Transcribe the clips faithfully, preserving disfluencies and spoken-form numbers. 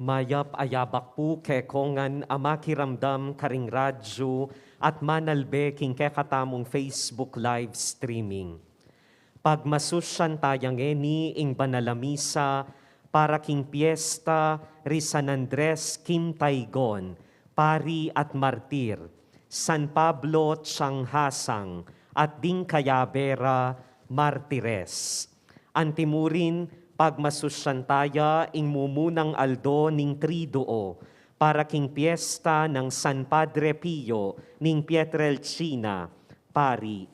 Mayap a yabak pu kekongan a makiramdam karing radyu at manalbe king kekatamung Facebook live streaming. Pagmasusyan taya ngeni ing banal a misa para king piesta ri San Andres Quintaigon, pari at martir, San Pablo Changhasang, at ding kayabe ra martires. Antimurin, pagmasusyan taya ing mumunang aldo ning Triduo para king piesta nang San Padre Pio ning Pietrelcina, pari.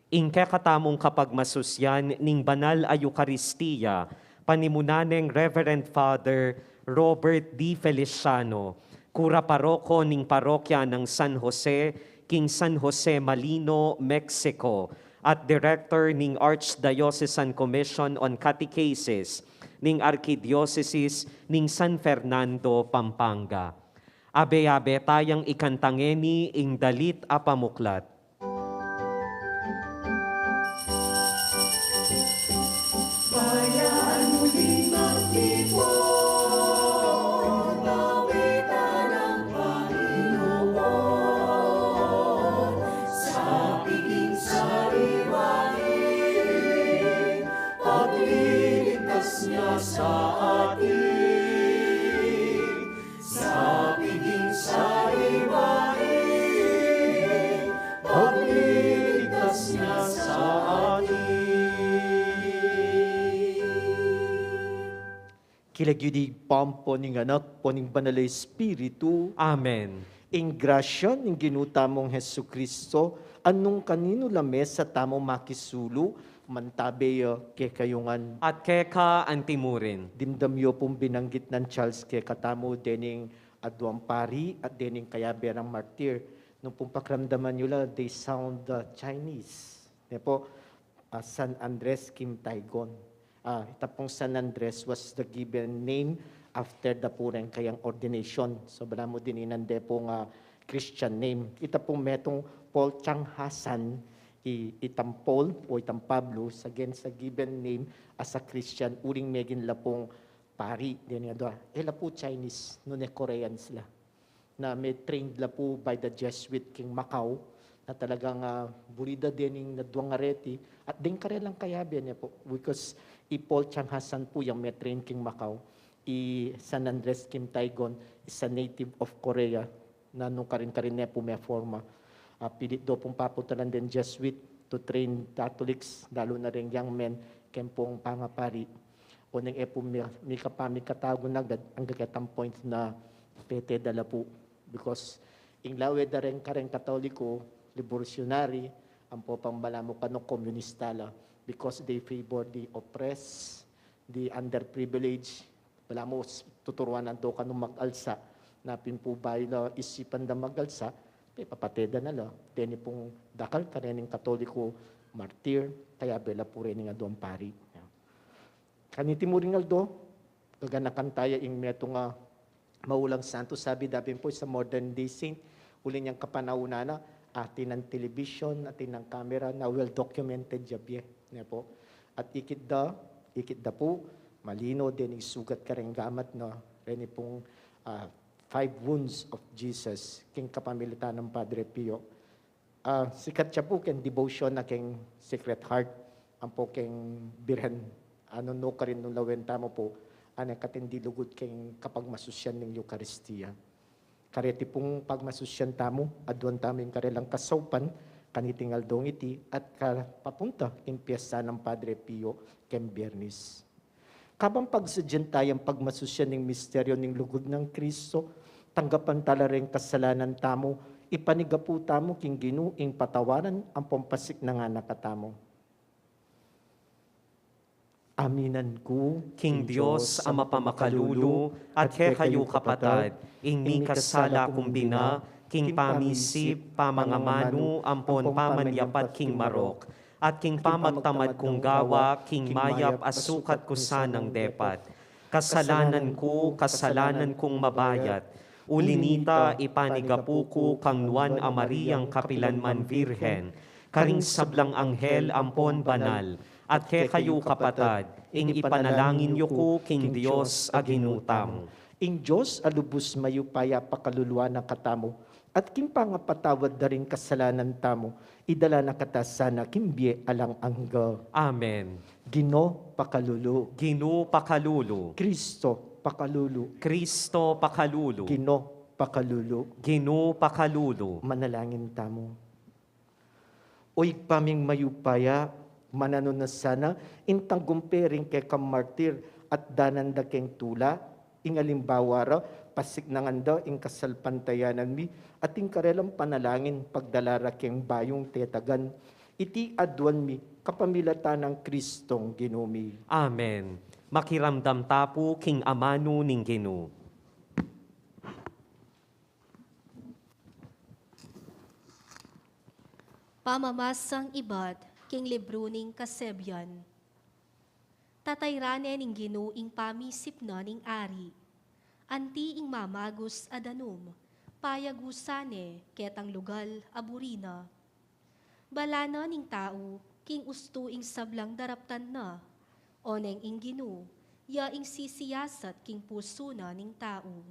Ing kekatamung kapagmasusyan ning banal a Eukaristia, panimunan neng Reverend Father Robert D. Feliciano, kura paroko ning parokya nang San Jose, king San Jose Malino, Mexico, at Director ning Archdiocesan Commission on Catechesis ning Arkidiosesis ning San Fernando, Pampanga. Abe-abe tayang ikanta ngeni ing dalit a pamuklat. Bayan mu ding magtipun, kawitan ng Panginoon, sa piging sariwain, pagliligtas niya sa atin. Sa piging sariwain, pagliligtas niya sa atin. King lagyu ning Ibpa, ampo ning Anak, ampo ning Banal a Espiritu. Amen. Ing grasya ning Ginu tamung Jesucristo, a nung kaninu la mesa tamu makisulu, mantabe ya kekayu ngan. At keka antimurin. Dimdam yu pung binanggit nang Charles kekatamu dening aduang pari at dening kayabe rang martir. Nung pung pakiramdaman yu la, they sound, uh, Chinese. Ne pu, uh, San Andres Quintaigon. Ah, ita pung San Andres was the given name after da pu reng kayang ordination. So, balamu dinan de pung, ah, Christian name. Ita pung metung Paul Chang Ha San, i, itang Paul o itang Pablo, sa gen sa given name as a Christian, uling megin la pung pari, deni adua. E la pu Chinese, nune Koreans la. Na me-trained la pu by the Jesuit king Macau, na talagang, ah, buri da dening aduang areti, at deng karelang kayabe ne pu, because i Paul Chang Ha San pu yang me-train king Macau, i San Andres Quintaigon is a native of Korea, na nung karin-karin ne pu me-forma. Ah, pilit do pung paputalan deng Jesuit to train Catholics, lalu na reng young men, keng pung pangapari. Oneng e pu mi-, mika pa mikatagun agad, angga ketang point na pete da la pu. Because ing lawe da reng kareng Katoliko, revolusyonari, ampo pang balamu kanu komunista la, because they favor the oppressed, the underprivileged. Balamu s-, tuturuan da kanu mag-alsa, na pin pu bayu la isipan da mag-alsa, pe papate da na la. Deni pung dakal karening Katoliko martir, kayabe la pu rening aduang pari. Kaniti mu ring aldo, gaganakan taya ing metung a maulang santo, sabi da pin pu is a modern day saint, uli neng kapanaunan na, atin nang television, atin nang camera, na well documented ya bie, ne pu. At ikit da, ikit da pu, malino dening sugat kareng gamat na, reni pung, ah, five wounds of Jesus, king kapamilatan nang Padre Pio. Ah, sikat ya pu keng devotion na keng Sacred Heart, ampo keng Birhen, anu no karin nung lawen tamu pu, ane katin di lugud keng kapagmasusyan ning Eukaristia. Kareti pung pagmasusyan tamu, aduan tamu ing karelang kasaupan, kaniting aldong iti, at ka-, papunta king piesta nang Padre Pio keng Biernis. Kabang pagsadyan tayang pagmasusyan ning misteryo ning lugud nang Kristo, tanggapan tala reng kasalanan tamu, ipanigapu tamu king Ginu ing patawaran ampong pasiknangan na katamu. Aminan ku king Dios a mapamakalulu, at kekayu kapatad, ing mikasala kung bina, king pamisip, pamangamanu, ampon pamanyapat king marok, at king pamagtamad kung gawa, king mayap a sukat ku sanang depat. Kasalanan ku, kasalanan kung mabayat. Uli nita, ipanigapu ku kang Nuan a Mariang kapilanman Virgen, karing sablang anghel ampon banal, at kekayu kapatad, ing ipanalangin yu ku king Dios a Ginu tamu. Ing Dios a lubus mayupaya pakalulu na katamu, at king pangapatawad da ring kasalanan tamu, idala na kata sana king bie alang angga. Amen. Ginu, pakalulu. Ginu, pakalulu. Kristo, pakalulu. Kristo, pakalulu. Ginu, pakalulu. Ginu, pakalulu. Manalangin tamu. O Ibpa ming mayupaya, mananu na sana ing tanggumpe ring kekang martir at danan da keng tula, ing alimbawa ra, pasiknangan da ing kasalpantayanan mi, at ing karelang panalangin pagdala ra keng bayung tetagan. Iti aduan mi kapamilatan nang Kristong Ginu mi. Amen. Makiramdam ta pu king amanu ning Ginu. Pamamasang ibat king libru ning Kasebian. Tatayran ne ning Ginu ing pamisip na ning ari. Anti ing mamagus a danum, payagusan ne ketang lugal a buri na. Balanan ning tau king ustu ing sablang daraptan na, oneng ing Ginu ya ing sisiyasat king pusu na ning tau.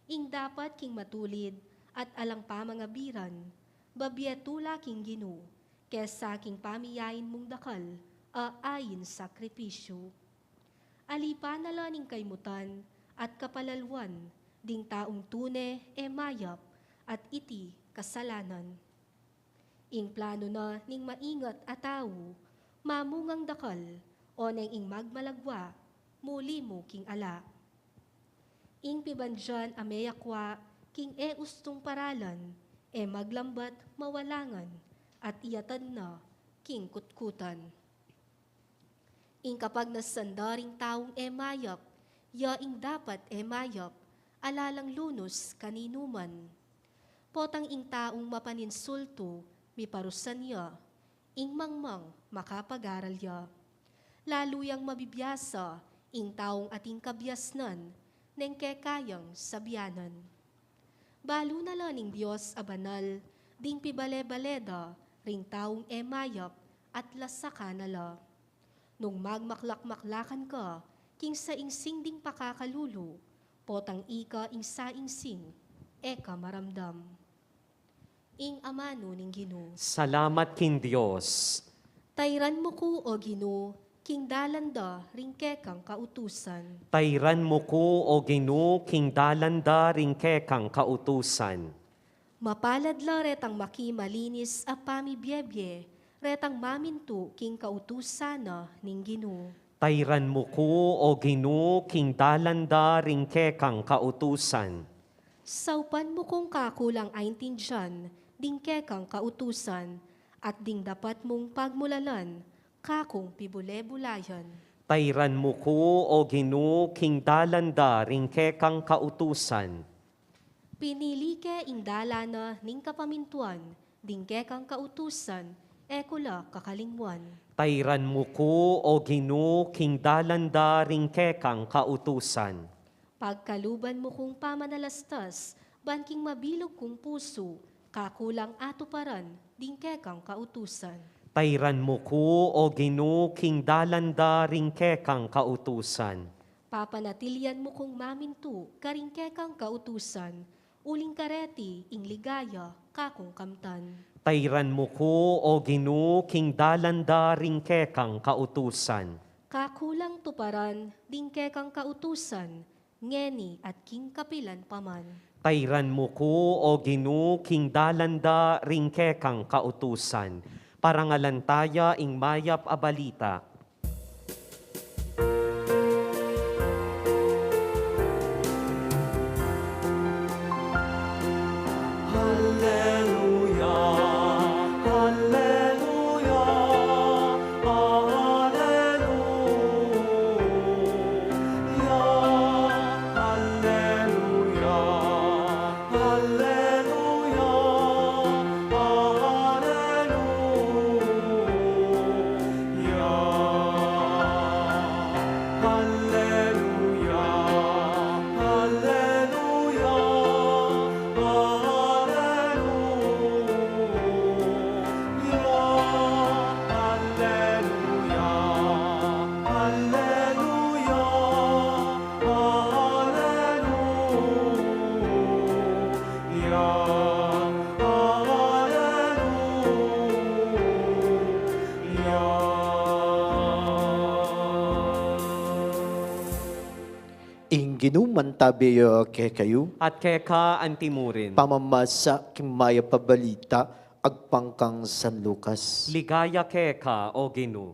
Ing dapat king matulid at alang pamangabiran, babie tula king Ginu, kesa king pamiyain mung dakal a ain sakripisyu. Alipan na la ning kaymutan at kapalaluan ding taung tune e mayap at iti kasalanan. Ing planu na ning maingat a tau, mamungang dakal, oneng ing magmalagwa, muli mu king ala. Ing pibandian a meyakwa king e ustung paralan, e maglambat mawalangan, at iyatad na king kutkutan. Ing kapagnasan da ring taung e mayap, ya ing dapat e mayap, ala lang lunus kaninuman. Potang ing taung mapaninsultu, miparusan ya, ing mangmang makapag-aral ya. Lalu yang mabibiasa ing taung ating kabiasnan, neng kekayang sabianan. Balu na la ning Dios a banal ding pibale-bale da ring taung e mayap at lasakan na la. Nung magmaklak-maklakan ka king saingsing ding pakakalulu, potang ika ing saingsing e ka maramdam. Ing amanu ning Ginu. Salamat king Dios. Tayran mu ku, o Ginu, king dalan da ring kekang kautusan. Tayran mu ku, o Ginu, king dalan da ring kekang kautusan. Mapalad la retang makimalinis a pamibiebie, retang mamintu king kautusan na ning Ginu. Tayran mu ku, o Ginu, king dalan da ring kekang kautusan. Saupan mu kung kakulang aintindian ding kekang kautusan, at ding dapat mung pagmulalan kakung pibule-bulayan. Tayran mu ku, o Ginu, king dalan da ring kekang kautusan. Pinili ke ing dalan na ning kapamintuan ding kekang kautusan, e ku la kakalingwan. Tayran mu ku, o Ginu, king dalan da ring kekang kautusan. Pagkaluban mu kung pamanalastas, ban king mabilug kung pusu, kakulang atuparan ding kekang kautusan. Tayran mu ku, o Ginu, king dalan da ring kekang kautusan. Papanatilian mu kung mamintu karing kekang kautusan, uling kareti ing ligaya kakung kamtan. Tayran mu ku, o Ginu, king dalan da ring kekang kautusan. Kakulang tuparan ding kekang kautusan, ngeni at king kapilan pa man. Tayran mu ku, o Ginu, king dalan da ring kekang kautusan. Parangalan taya ing mayap a balita. Alleluia, alleluia, alleluia, alleluia, alleluia, alleluia. Ginu, mantabi ya kekayu. At keka antimurin. Pamamasa king mayap a balita agpang kang San Lucas. Ligaya keka, O Ginu.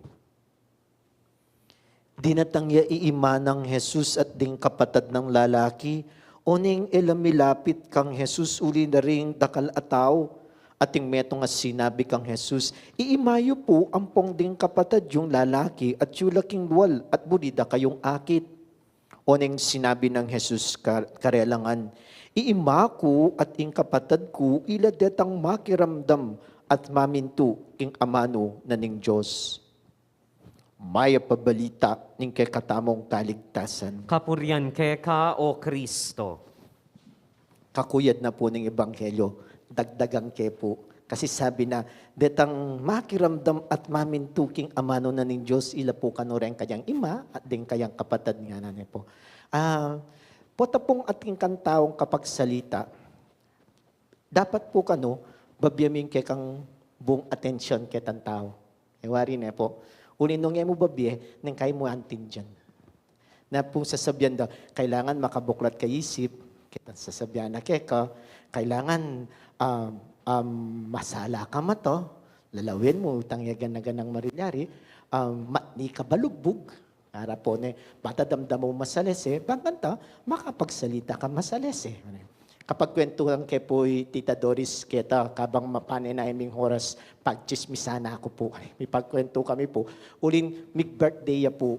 Dinatang ya i ima nang Jesus at ding kapatad nang lalaki, oneng e la milapit kang Jesus uli na ring dakal a tau. Ating metung a sinabi kang Jesus, "I ima yu pu ampong ding kapatad yung lalaki at yu la king lual at buri da kayung akit." Oneng sinabi nang Jesus ka-, karela ngan, "I ima ku at ing kapatad ku ila detang makiramdam at mamintu king amanu na ning Dios." Mayap a balita ning kekatamung kaligtasan. Kapurian keka, O Kristo. Kakuyad na pu ning ebanghelyo, dagdagan ke pu. Kasi sabi na, "Detang makiramdam at mamintu king amanu na ning Dios, ila pu kanu reng kayang ima at deng kayang kapatad," ngana ne pu. Ah, pota pung atin kang taung kapagsalita, dapat pu kanu, babie mu ing kekang buung atensyon ketang tau. E wari ne pu, uli nung e mu babie, neng kai mu antindian. Na pung sasabian da, kailangan makabuklat ka isip, ketang sasabian na keka, kailangan, um, um, masala ka mata, lalawen mu itang e gana-ganang marilyari, um, matni ka balugbug, ngara pu ne, bang ta damdamu masalese, bang kanta, makapagsalita ka masalese. Kapagkwentuhan ke pu i Tita Doris keta, kabang mapanenay ming oras, pagtsismisan na ku pu. Mipagkwentu kami pu, uling mig-birthday ya pu.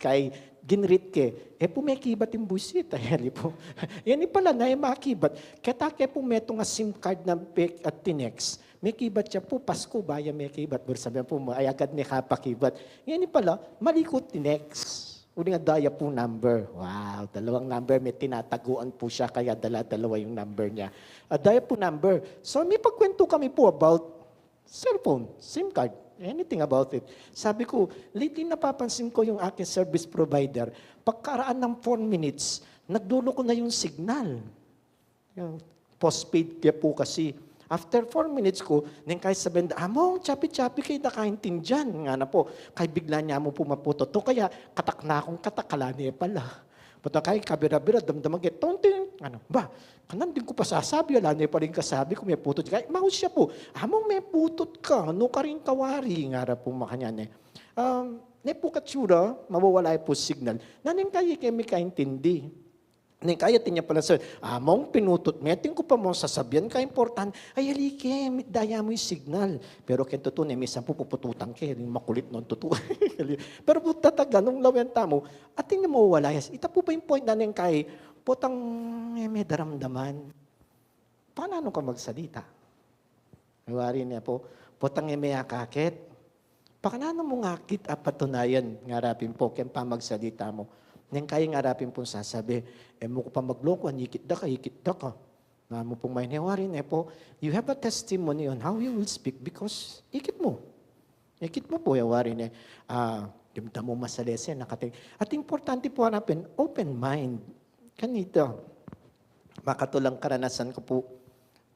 Kay ginrit ke, e pu mekibat ing buisit, ayali pu. Yan i pala na e makibat. Keta ke pu metung a SIM card na pe-, at tinext. Mekibat ya pu, Pasku ba ya mekibat. Buri sabian pu, ay agad mekapakibat. Yan i pala, mali ku tinext. Uling adaya pu number. Wow, dalawang number. May tinataguan pu siya, kaya dala-dalawa yung number niya. Adaya pu number. So, mipagkwentu kami pu about cellphone, SIM card, anything about it. Sabi ku, lately napapansin ku yung aking service provider, pagkaraan ng four minutes, nagluluko na yung signal. Yung postpaid ke pu kasi. After four minutes ku, neng kai sabian da, "Among, choppy-choppy, kay da kaintindian," ngana pu. Kay bigla ne mu pu maputot. O kaya, katak na kung katak, ala ne pala. Pota kay kabira-bira, damdaman ke, tonting, ano, ba, kanan ding ku pasasabi, ala ne pala ing kasabi ku, meputot. Kay maus ya pu, "Among, meputot ka, nu karing kawari?" ngara pu makanyan e. Um, ne pu katsura, mawawala ya pu signal. Na neng kai ke mikaintindi. Neng kai atin ya pala sa, "Among, pinutot me, atin ku pa mung sasabian, kaimportan." Ay, ali ke, mit daya mu ing signal. Pero keng tutu ne, minsan pu pupututan ke, ring makulit nung tutu. Pero pu talaga, nung lawen tamu, atin ya mawawala ya. Ita pu ba ing point na neng kai, potang e me daramdaman, pakananu ka magsalita? E wari ne pu, potang e me akakit, pakananu mung akit a patunayan? Ngara pin pu keng pamagsalita mu. Neng kai ngara pin pung sasabi, "E mu ku pa maglokoan, ikit da ka, ikit da ka." Ngara mu pung makanyan, e wari ne pu, you have a testimony on how you will speak because ikit mu. Ikit mu pu, e wari ne, ah, damdamu masalese, nakating. At importante pu, hanapin, open mind. Kanita, makatulang karanasan ku pu,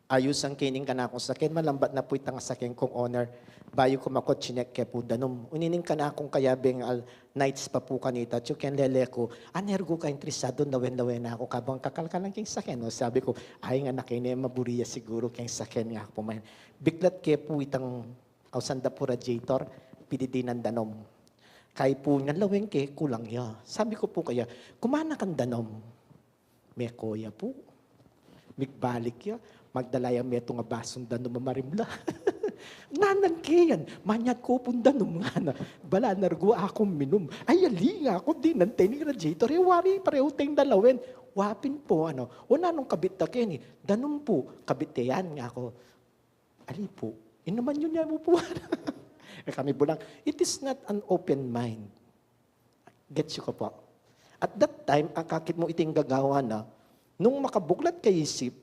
ayusan ke ining kanakung saken, malambat na pu itang saken kung owner. Bayu ku makot, chinek ke pu danum. Uni ning kanakung kayabeng al nights pa pu kanita, tsu keng lele ku, "Anergu ka interesadu, lawen-lawen na ku kabang kakalkalan keng saken, no?" Sabi ku, "Ay, ing anak ini, maburi ya siguru keng saken," ngana ku pu man. Biklat ke pu itang ausan da pu radiator, pididinan danum. Kay pu, ngan lawen ke, kulang ya. Sabi ku pu kaya, "Kumana kang danum." Meko ya pu. Migbalik ya, magdala yang metung a basung danum a marimla. "Nanang ke yan?" "Manyad ku pung danum," ngana. "Bala nargu akung minum." "Ay, ali," ngana ku, "dinan te ning radiator, e wari parehu teng lalawen." Wa pin pu, ano, "O nanung kabit ta keni?" "Danum pu." "Kabit te yan," ngana ku. "Ali pu, inuman yu ne mu pu." E kami bulang, it is not an open mind. Gets yu ka pu? At that time, akakit mu iting gagawan na, nung makabuklat ka isip,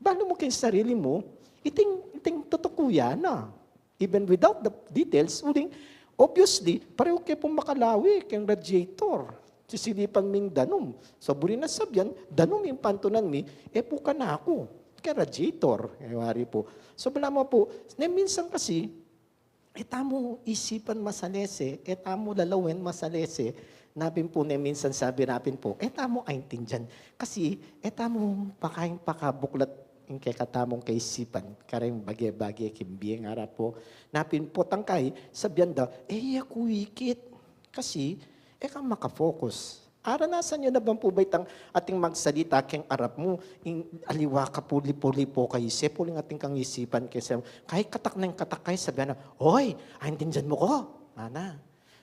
balu mu keng sarili mu, iting, iting tutuku ya na. Even without the details, uling, obviously, parehu ke pung makalawi keng radiator. Sisilipan ming danum. So, buri na sabian, danum ing pantunan mi, e pu kanaku. Keng radiator, e wari pu. So, balamu pu, ne minsan kasi, e tamu isipan masalese, e tamu lalawen masalese, Napin pu ne minsan sabi napin pu, e tamu aintindian. Kasi, e tamu pakaing pakabuklat ing kekatamung kaisipan, kareng bage-bage king bie ngara pu. Napin pu tangkai, sabian da, e ya ku ikit. Kasi, e ka makafocus. Aranasan yu na bang pu ba itang ating magsalita keng arap mu, ing aliwa ka pu lipo-lipo kaisip, uling atin kang isipan kesa, kahit katak na ing katak kai, sabian na, oy, aintindian mu ku? Ana.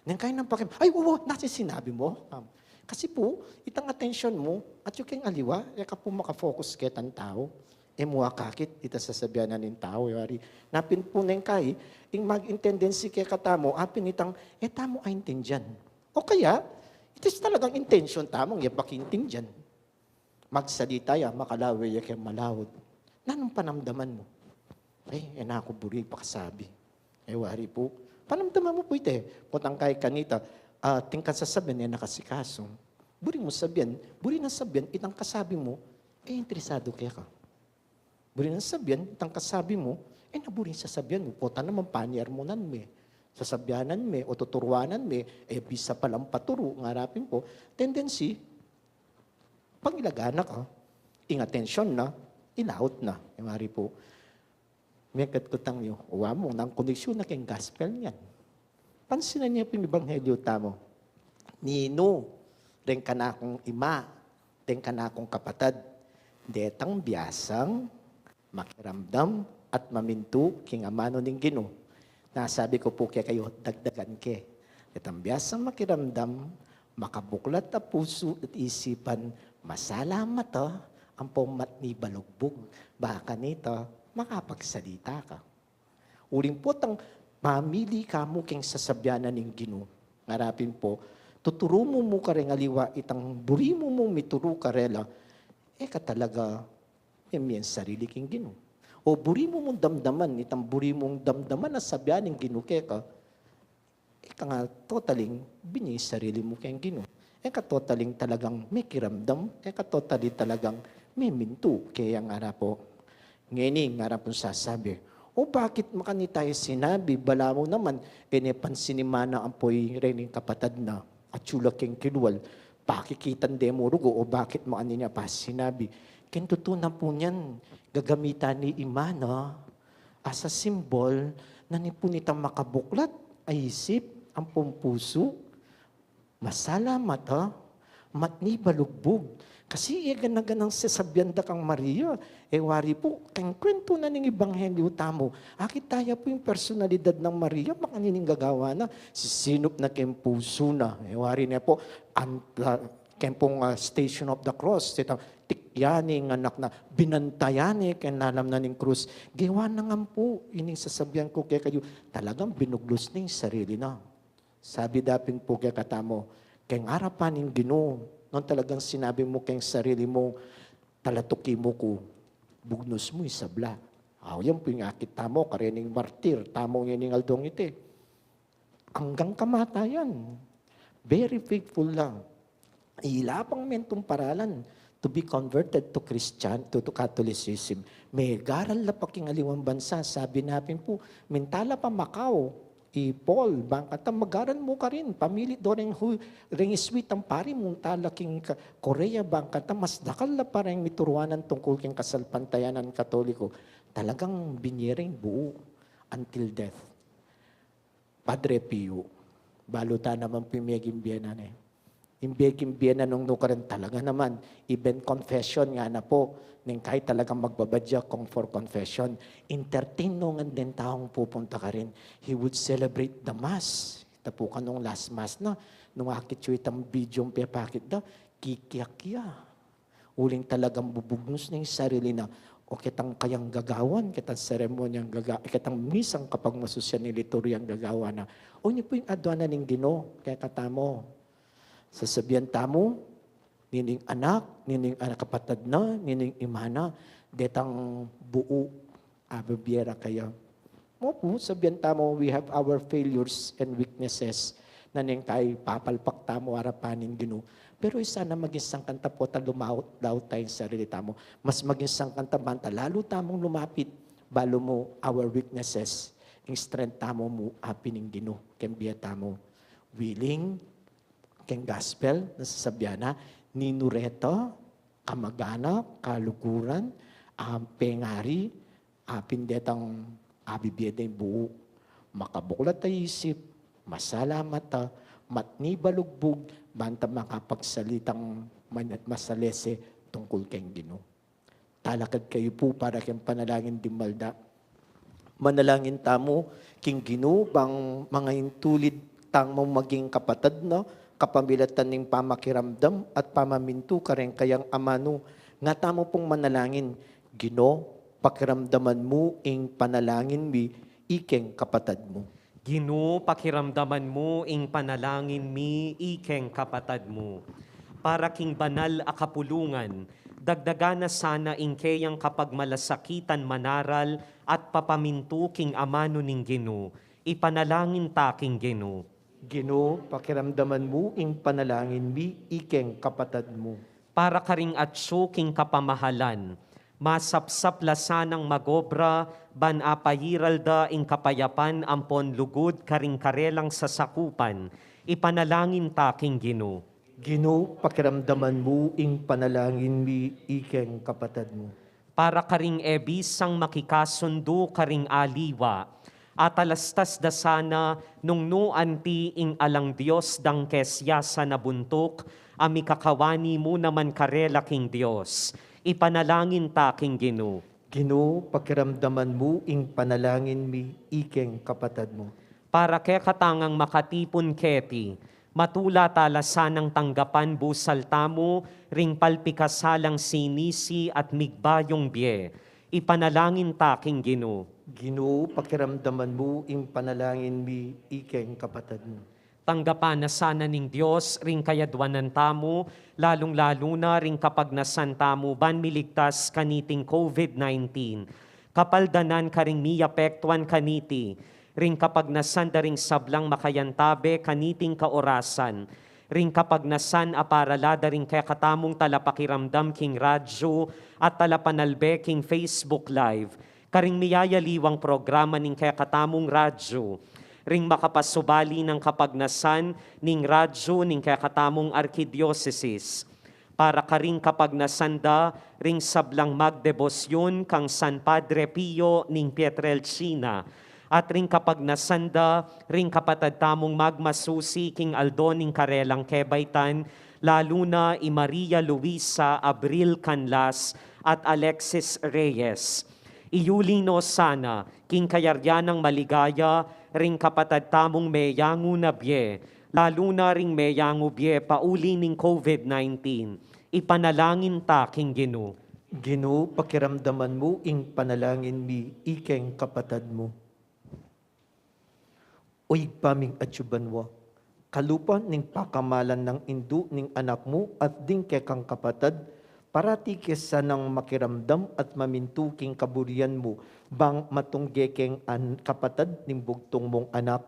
Neng kain ng pakim, ay, oo, nasi sinabi mo? Um, kasi pu, itang atensyon mu, at yung keng aliwa, e ka pu makafocus ketang tau. E mu akakit, ita sasabian na ning tau, yari. Napin pu neng kai, ing mag-intendency kekatamu, apin itang, e tamu aintindian. O kaya, ita talagang intention tamung, ya pakiintindian. Magsalita ya, makalawe ya keng malaut. Nanung panamdaman mu? Ay, e na ku buri pakasabi. E wari pu, panamdaman mu pu ita. Potang kai kanita, ah, tingkan sasabian, e na kasikasu. Buri mu sabian, buri nang sabian, itang kasabi mu, e interesadu keka. Buri nang sabian, itang kasabi mu, e na buri sasabian mu. Pota naman panyar mu nan me. Sasabianan me, o tuturuanan me, e bisa palang paturu, ngara pin pu. Tendency, pag ilaga na ka, ing atensyon na, ilaut na. Yung ari pu, mekatkutan yu, wa mu nang koneksyon na keng gospel niyan. Pansinan yu pin ing ebanghelyo tamu. Ninu, deng kanakung ima, deng kanakung kapatad, detang biasang makiramdam at mamintu king amanu ning Ginu. Nasabi ku pu kekayu, dagdagan ke. Detang biasang makiramdam, makabuklat a pusu at isipan, masalamat a, ampong matni balugbug, baka nita, makapagsalita ka. Uling potang mamili ka mu keng sasabian na ning Ginu. Ngara pin pu, tuturu mu mu kareng aliwa itang buri mu mung mituru karela, e ka talaga mimie sarili king Ginu. O buri mu mung damdaman, itang buri mung damdaman a sabian ning Ginu keka, e ka nga totaling binie sarili mu keng Ginu. E ka totaling talagang mikiramdam, e ka totally talagang mimintu keyang arap pu. Ngeni, ngara pung sasabi, o bakit makanita ya sinabi, balamu naman, e ne pansin ni Mana ampo reng kapatad na, atyu la keng kilwal, pakikitan de mu rugu, o bakit makanita ya pa sinabi. Keng tutu na pu niyan, gagamitan ne i Mana, as a symbol, na nipun itang makabuklat a isip, ampong pusu, masalamat a, matni balugbug. Kasi e gana-ganang sasabian da kang Maria, e wari pu, keng kwentu na ning ebanghelyo tamu. Akit taya pu ing personalidad nang Maria, makanini ing gagawan na, sisinup na keng pusu na. E wari ne pu, an-, ah, keng pung, ah, Station of the Cross, itang tikyan ne ing anak na, binantayan ne keng lalam na ning krus. Gewa na ngan pu, ining sasabian ku kekayu, talagang binuglus ne ing sarili na. Sabi da pin pu kekatamu, keng arapan ning Ginu, nung talagang sinabi mu keng sarili mu, talatuki mu ku, bugnus mu ing sabla. Aw, yan pu ing akit tamu, karening martir tamu ngening aldong iti. Anggang kamatayan. Very faithful lang. Ila pang mentung paralan to be converted to Christian, to, to Catholicism. Megaral la pa king aliwang bansa, sabi na pin pu, minta la pa Macau, i Paul, bang kata magaran mu karin, pamili do reng hu-, reng iswitang pari, munta la king Ka-, Korea, bang kata mas dakal la pa reng mituruanan tungkul king kasalpantayanan Katoliko. Talagang binie reng buu until death. Padre Pio, balu ta naman pu ing meging bie na ne. Ing meging bie na nung nukarin talaga naman, even confession ngana pu, neng kai talagang magbabadya kung for confession, entertain no ngan deng taung pupunta karin. He would celebrate the mass. Ita pu kanung last mass na, nung akit yu itang video ing pepakit da, kikiakia. Uling talagang bubugnus na ing sarili na, o ketang kayang gagawan, ketang seremonyang gaga-, ketang misang kapagmasusyan ning lituryang gagawan na. O, ini pu ing adwan na ning Ginu kekatamu. Sasabian tamu, nining anak, nining anak kapatad na, nining ima na, detang buu, abibie ra kaya. Mu pu, sabian tamu, we have our failures and weaknesses na neng kai papalpak tamu arapan ning Ginu. Pero e sana maging sangkan ta pu ta lumaut-laut ta ing sarili tamu. Mas maging sangkan ta banta lalu tamung lumapit, balu mu our weaknesses, ing strength tamu mu apin ning Ginu, keng bie tamu. Willing, Keng gospel, nasasabian na, ninu reta, kamaganak, kaluguran, a pengari, a pin detang abibie deng buu, makabuklat a isip, masalamat a, matni balugbug, ban ta makapagsalitang man-, masalese tungkul keng Ginu. Talakad kayu pu para keng panalangin ding malda. Manalangin tamu king Ginu, bang mangaintulid tang maging kapatad na, kapamilatan ning pamakiramdam at pamamintu kareng kayang amanu. Nga tamu pung manalangin, Ginu, pakiramdaman mu ing panalangin mi, ikeng kapatad mu. Ginu, pakiramdaman mu ing panalangin mi, ikeng kapatad mu. Para king banal a kapulungan, dagdagan na sana ing keyang kapagmalasakitan manaral at papamintu king amanu ning Ginu. Ipanalangin ta king Ginu. Ginu, pakiramdaman mu ing panalangin mi, ikeng kapatad mu. Para karing atsu king kapamahalan, masapsap la sanang magobra, ban apairal da ing kapayapan ampon lugud karing karelang sasakupan, ipanalangin ta king Ginu. Ginu, pakiramdaman mu ing panalangin mi, ikeng kapatad mu. Para karing e bisang makikasundu karing aliwa, atalastas da sana nung nu anti ing alang Dios dang kesiasan a buntuk, a mikakawani mu naman karela king Dios. Ipanalangin ta king Ginu. Ginu, pakiramdaman mu ing panalangin mi, ikeng kapatad mu. Para kekatang makatipun keti, matula ta la sanang tanggapan busal tamu ring palpikasalang sinisi at migbayung bie. Ipanalangin ta king Ginu. Ginu, pakiramdaman mu ing panalangin mi, ikeng kapatad mu. Tanggapan na sana ning Dios ring kayadwanan tamu, lalung-lalu na ring kapagnasan tamu ban miligtas kaniting COVID nineteen. Kapaldanan karing miapektuan kaniti, ring kapagnasan da ring sablang makayantabe kaniting kaorasan, ring kapagnasan a para la da ring kekatamung talapakiramdam king radyu at talapanalbe king Facebook Live, karing miyayaliwang programa ning kekatamung radyu, ring makapasubali nang kapagnasan ning radyu ning kekatamung arkidiosesis, para karing kapagnasan da ring sablang magdebosyun kang San Padre Pio ning Pietrelcina, at ring kapagnasan da ring kapatad tamung magmasusi king aldo ning karelang kebaitan, lalu na i Maria Luisa Abril Canlas at Alexis Reyes. Iyuli no sana king kayarian nang maligaya ring kapatad tamung meyangu na bie, lalu na ring meyangu bie pauli ning COVID nineteen. Ipanalangin ta king Ginu. Ginu, pakiramdaman mu ing panalangin mi, ikeng kapatad mu. O Ibpa ming atsu banua, kalupa ning pakamalan nang indu ning Anak mu at ding kekang kapatad, parati ke sanang makiramdam at mamintu king kaburian mu, bang matungge keng an-, kapatad ning bugtung mung Anak.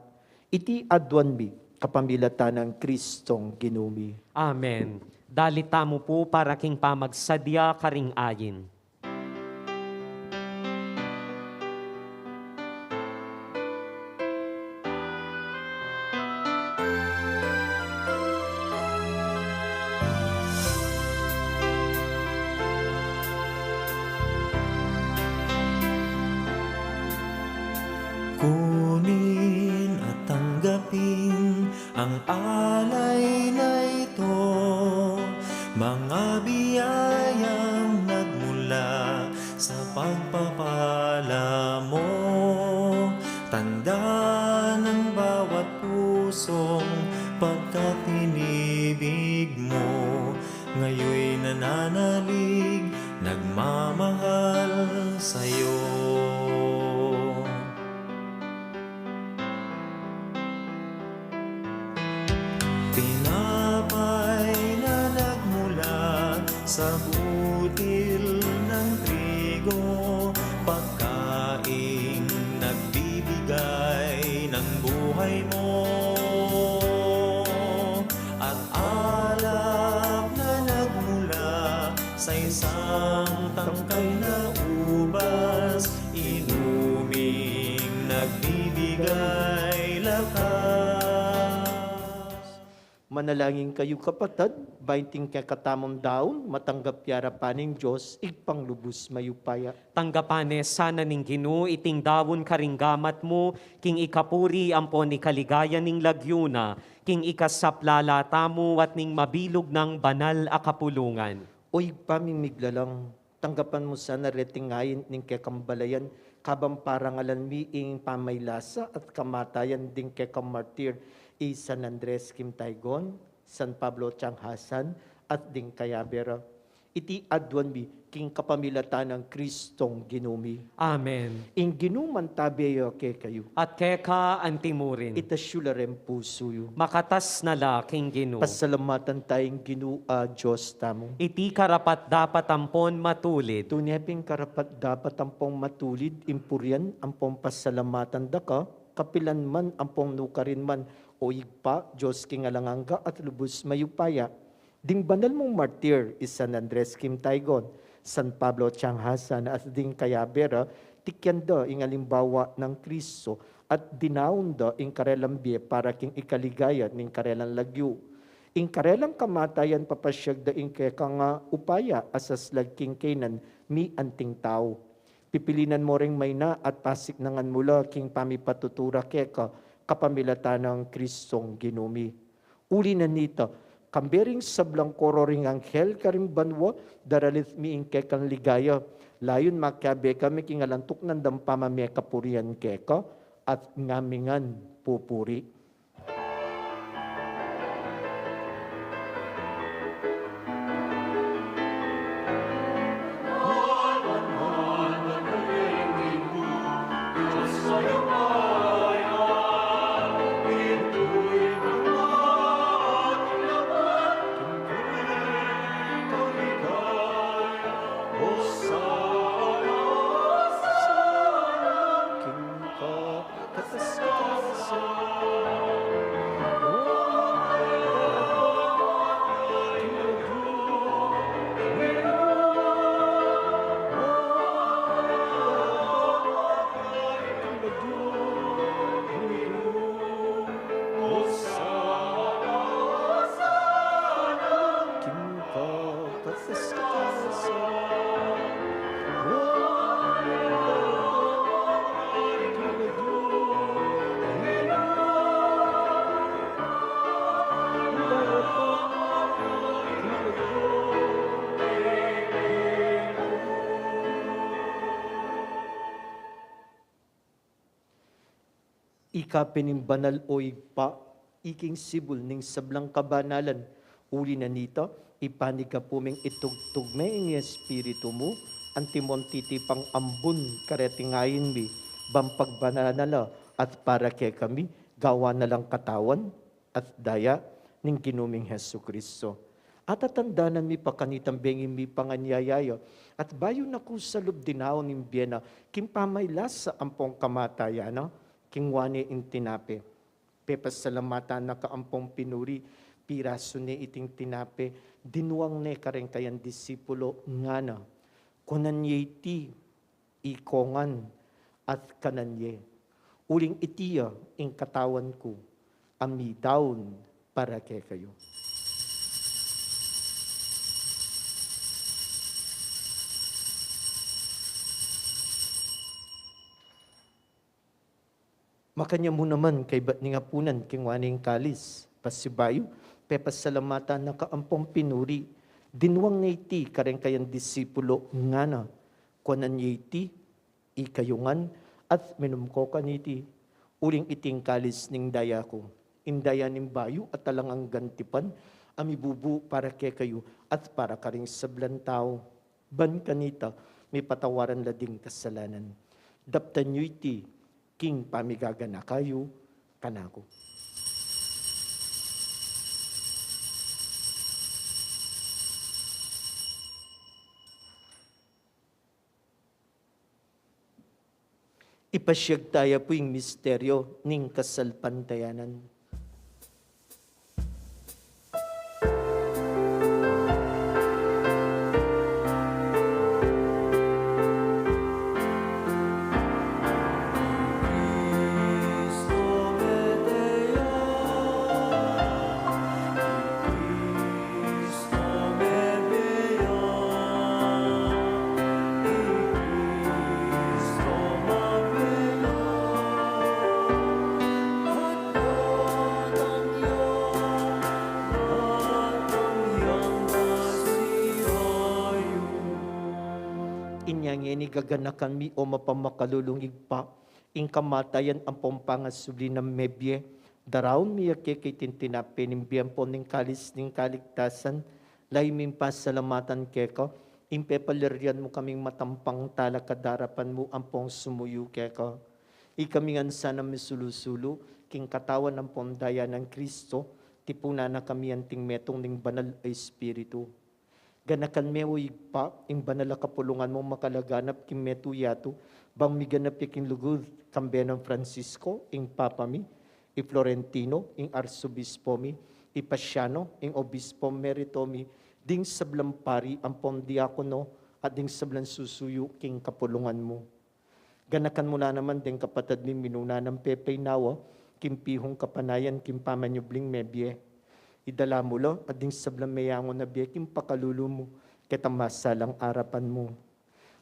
Iti aduan mi kapamilatan nang Kristong Ginu mi. Amen. Dalit tamu pu para king pamagsadya karing ayin. Kunin at tanggapin ang alay na ito, mga biyayang nagmula sa pagpapala mo. Tanda ng bawat pusong pagkatinibig mo, ngayoy nananalig, nagmamahal sa'yo. Tinapay na nagmula sa butil ng trigo, pagkaing nagbibigay ng buhay mo, at alak na nagmula sa isang tangkay na ubas, inuming nagbibigay lakas. Manalangin kayu, kapatad, ba iting kekatamung daun matanggap ya arapan ning Dios, Ibpang lubus mayupaya. Tanggapan ne sana ning Ginu iting daun karing gamat mu, king ikapuri ampon ikaligaya ning lagyu na, king ikasaplala tamu at ning mabilug nang banal a kapulungan. O Ibpa ming miglalang, tanggapan mu sana reting ain ning kekang balayan, kabang parangalan mi ing pamaylasa at kamatayan ding kekang martir, i San Andres Quimtaygon, San Pablo Tianghasan, at ding kayabe ra. Iti aduan mi king kapamilatan nang Kristong Ginu mi. Amen. Ing Ginu mantabe ya kekayu. At keka antimurin. Itas yu la ring pusu yu. Makatas na la king Ginu. Pasalamatan taya ing Ginu a Dios tamu. Iti karapat-dapat ampon matulid. Tune pin karapat-dapat ampon matulid ing purian ampon pasalamatan da ka, kapilan man ampon nukarin man, o Ibpa, Dios king alang angga at lubus mayupaya. Ding banal mung martir, i San Andres Quimtaygon, San Pablo Tianghasan, at ding kayabe ra, tikian da ing alimbawa nang Kristo, at dinaun da ing karelang bie para king ikaligaya ning karelang lagyu. Ing karelang kamatayan papasiag da ing kekang upaya a saslag king kainan mi anting tau. Pipilinan mu ring maina at pasiknangan mu la king pamipatutu ra keka kapamilatan nang Kristong Ginu mi. Uli na nita, kambe ring sablang koro ring anghel karing banua, daralit mi ing kekang ligaya. Layun makiabe kami king alang tuknang dang pamamie kapurian keka, at ngami ngan pupuri. Ika pin ing banal, o Ibpa, iking sibul ning sablang kabanalan. Uli na nita, ipanyawad ming itugtug me ing Espiritu mu, antimong titipang ambun kareting ain mi, ban pagbanal na la at para kekami, gawan na lang katawan at daya ning Ginu ming Jesucristo. At tatandanan mi pa kanitang bengi mi panganyaya ya, at bayu na ku sa lub dinaun ing bie na, king pamaylasa ampong kamatayan na, kingwa ne ing tinape. Pepasalamatan na ka ampong pinuri, pirasu ne iting tinape, dinwang ne kareng kayang disipulo, ngana, kuanan ye iti, ikongan at kanan ye, uling iti ya ing katawan ku, a midaun para kekayu. Makanyan mu naman kaybat ning apunan, kingwa ne ing kalis, pasibayu, pepasalamatan na ka ampong pinuri, dinwang ne iti kareng kayang disipulo, ngana, kuanan ye iti, ikayu ngan, at minum ko kaniti, uling iti ing kalis ning daya ku, ing daya ning bayu at alang anggang tipan, a mibubu para kekayu at para karing sablang tau, ban kanita mipatawaran la ding kasalanan. Daptan yu iti king pamigaganaka yu kanaku. Ipasiag taya pu ing misteryo ning kasalpantayanan. Gaganakan mi, o mapamakalulung Ibpa, ing kamatayan ampong pangasubli nang mebie. Daraun mi ya keka iting tinape ning bie ampon ing kalis ning kaligtasan. Lalu ming pasalamatan keka, ing pepalirian mu kaming matampang talakad king arapan mu ampong sumuyu keka. Ikami ngan sanang misulu-sulu king katawan ampong daya nang Kristo, tipunan na kami anting metung ning Banal a Espiritu. Ganakan me, o Ibpa, ing banal a kapulungan mung makalaganap king metung yatu, bang miganap ya king lugud, kambe nang Francisco, ing Papa mi, i Florentino, ing Arsobispo mi, i Paciano, ing Obispo Emerito mi, ding sablang pari ampong diakono, at ding sablang susuyu king kapulungan mu. Ganakan mu la naman deng kapatad ming minuna nang pepaynawa king pihung kapanayan king pamanyubling mebie. Idala mu la at ding sablang meyangu na bie king pakalulu mu, ketang masalang arapan mu.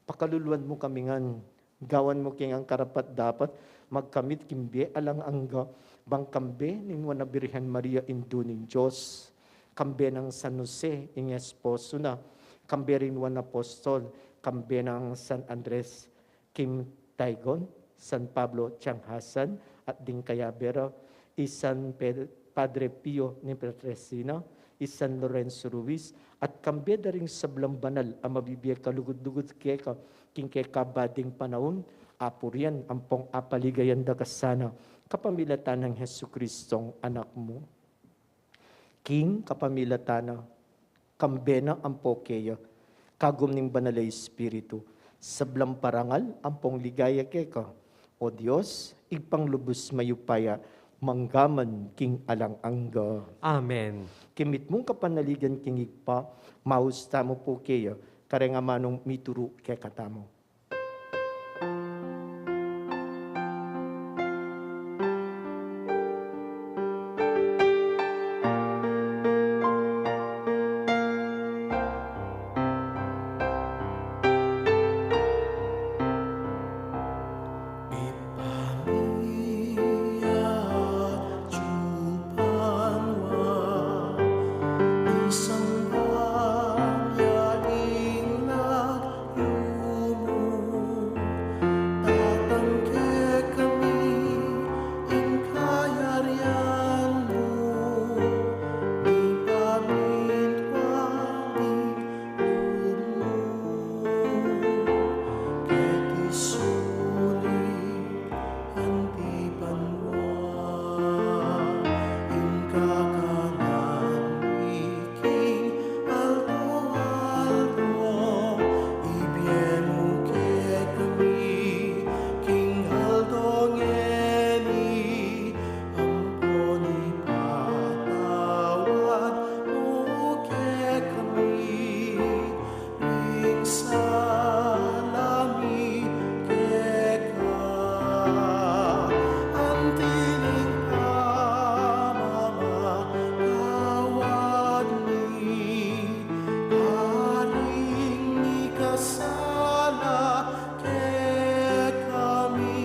Pakaluluan mu kami ngan, gawan mu kaming karapat-dapat magkamit king bie alang angga, bang kambe ning Nuan a Birhen Maria, Indu ning Dios, kambe nang San Jose, ing esposo na, kambe ring Nuan a Apostol, kambe nang San Andres, Kim Taigon, San Pablo Tianghasan at ding kayabe ra, i San Pe-, Padre Pio ning Pietrelcina, i San Lorenzo Ruiz, at kambe da ring sablang banal a mabibie kalugud-lugud keka, king kekaba ding panaun, apurian ampong apaligayan da ka sana, kapamilatan nang Jesucristong Anak mu. King kapamilatan na, kambe na ampo keya, kagum ning Banal a Espiritu, sablang parangal ampong ligaya keka, O Dios, Ibpang lubus mayupaya, manggaman king alang angga. Amen. King mitmung kapanaligan king Ibpa, maus tamu pu keya, kareng amanung mituru kekatamu. Anti banua, ing kakanan mi king aldo-aldo, ibie mu kekami king aldo ngeni, ampon ipatawad mu kekami ing sala mi keka, anti ning pamamatawad mi karing mikasala kekami,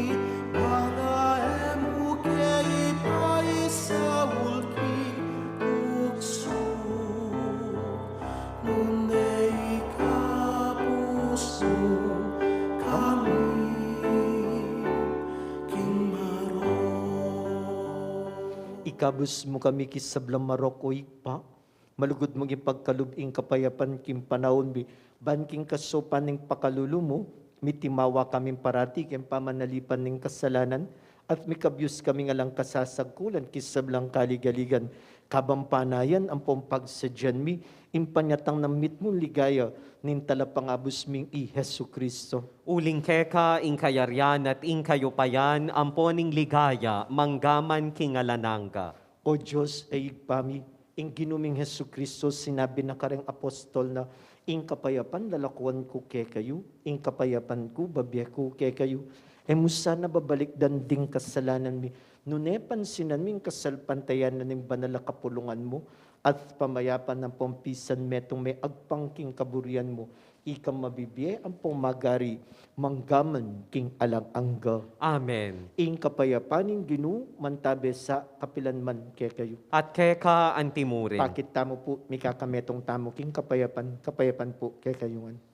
bang e mu ke ipaisaul king tuksu, nune ikabus mu kami king marok. Ikabus mu kami king sablang marok, O Ibpa, malugud mung ipagkalub ing kapayapan king panaun mi, ban king kasaupan ning pakalulu mu, mitimawa kaming parati king pamanalipan ning kasalanan, at mikabius kaming alang kasasagkulan king sablang kaligaligan, kabang panayan ampong pagsadyan mi ing panyatang nang mitmung ligaya ning Talapangabus ming i Jesucristo. Uling keka ing kayarian at ing kayupayan ampon ing ligaya manggaman king alang angga. O Dios a Ibpa mi, ing Ginu ming Jesucristo sinabi na kareng apostol na, "Ing kapayapan lalakuan ku kekayu, ing kapayapan ku babie ku kekayu." E mu sana babalikdan ding kasalanan mi, nune pansinan mi ing kasalpantayanan ning banal a kapulungan mu, at pamayapan ampong pisan metung me agpang king kaburian mu, ika mabibie ampong magari manggaman king alang angga. Amen. Ing kapayapan ning Ginu mantabe sa kapilan man kekayu. At keka anti mu rin. Pakit tamu pu, mikakametung tamu king kapayapan, kapayapan pu kekayu ngan.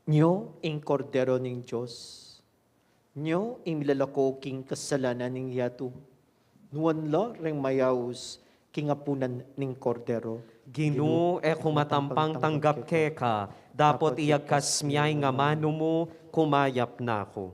Nyo ing Kordero ning Dios. Nyo ing milalako king kasalanan ning yatu. Nuan la reng mayaus king apunan ning Kordero. Ginu, e ku matampang tanggap keka, dapot iyagkas mu ing amanu mu, kumayap na ku.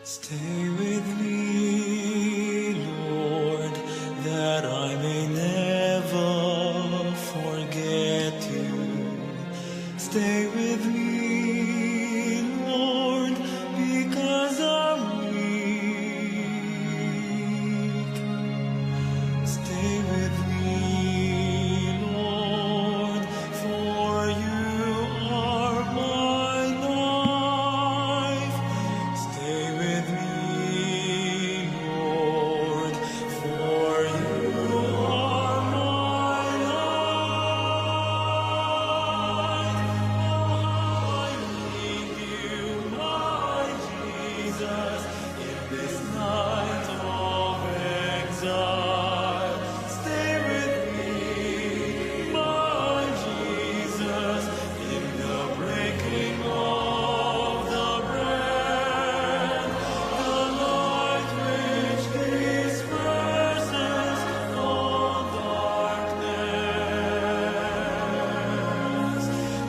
Stay with me, Lord, that I may never forget you. Stay with me, Lord, because I'm weak. Stay with me, Lord, for you are my life. Stay with me, Lord, for you are my life. I need you, my Jesus, in this night of exile. Stay with me, my Jesus, in the breaking of the bread, the light which disperses all darkness,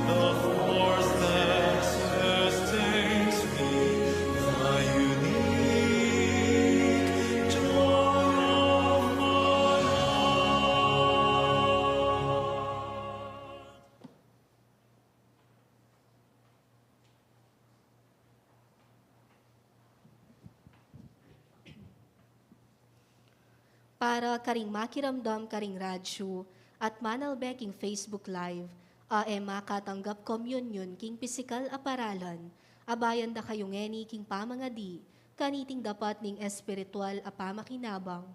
the force that sustains me, the unique joy of my heart. Para karing makiramdam karing radyu at manalbe king Facebook Live, a e makatanggap komunyon king pisikal a paralan, abayan da kayu ngeni king pamangadi kaniting dapat ning espiritual a pamakinabang.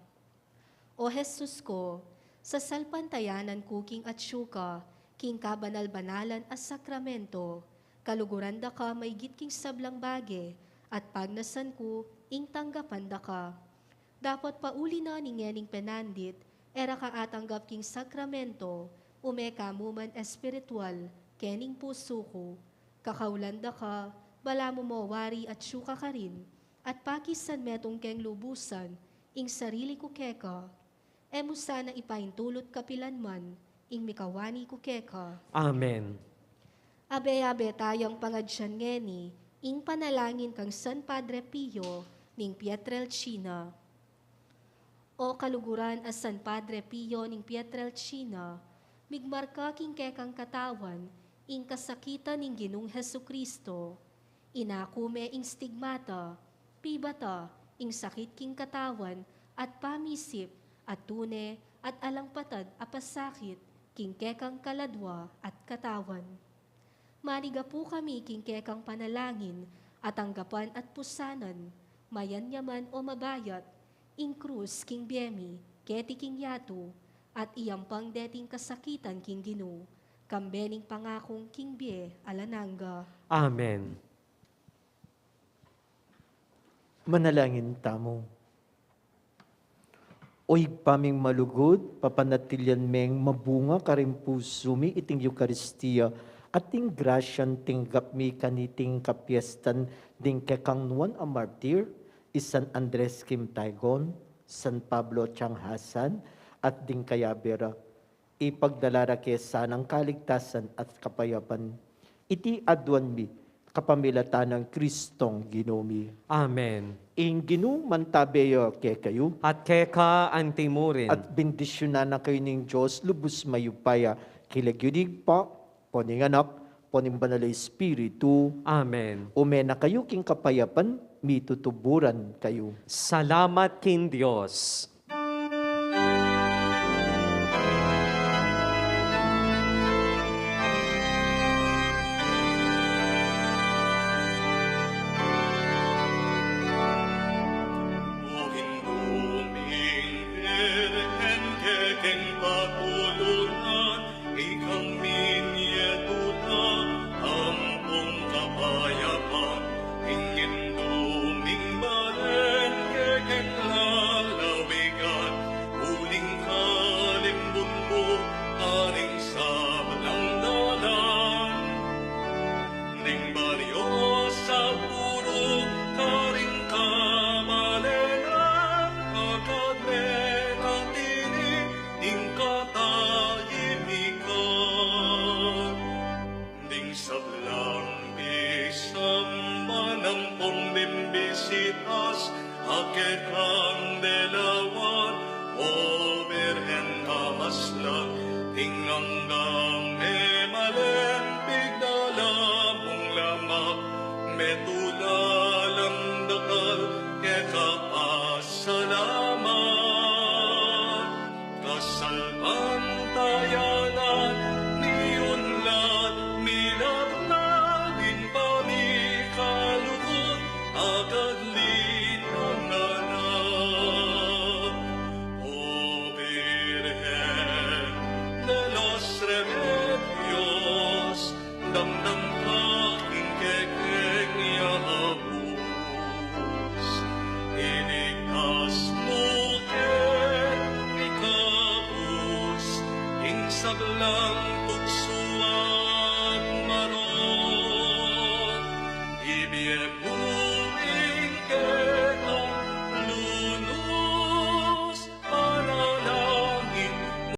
O Jesus ko, sasalpantayanan ku king atyu ka king kabanal-banalan a sakramento, kaluguran da ka maygit king sablang bage, at pagnasan ku ing tanggapan da ka. Dapot pauli na ning ngening penandit, e ra ka atanggap king sakramento, ume ka mu man espiritual kening pusu ku. Kakaulan da ka, balamu mo wari atyu ka karin, at pakisan metung keng lubusan ing sarili ku keka. E mu sana ipaintulut kapilan man ing mikawani ku keka. Amen. Abe-abe tayang pangadyan ngeni ing panalangin kang San Padre Pio ning Pietrelcina. O kaluguran a San Padre Pio ning Pietrelcina, migmarka king kekang katawan ing kasakitan ning Ginung Jesucristo. Inaku me ing stigmata, pibata ing sakit king katawan at pamisip, at tune at alang patad a pasakit king kekang kaladua at katawan. Manigapu kami king kekang panalangin at tanggapan at pusanan, mayanyaman o mabayat, ing krus king bie mi keti king yatu, at iyampang deting kasakitan king Ginu, kambe ning pangakung king bie alang angga. Amen. Manalangin tamu. O Ibpa ming malugud, papanatilian meng mabunga karing pusu mi iting Eukaristia at ing grasyan tinggap mi kaniting kapiestan ding kekang nuan a martir, i San Andres Kim Taygon, San Pablo Tianghasan, at ding kayabe ra. Ipagdala ra ke sanang kaligtasan at kapayapan. Iti aduan mi kapamilatan nang Kristong Ginu mi. Amen. Ing Ginu mantabe ya kekayu. At keka anti mu rin. At bendisyunan na kayu ning Dios lubus mayupaya, king lagyu ning Ibpa, ampon ning Anak, ampon ning Banal a Espiritu. Amen. Ume na kayu king kapayapan, mitutuburan kayu. Salamat king Dios. Ing anggang e malempig dala mung lamak, metula lang dakal keka pasalamat. Kasalpantaya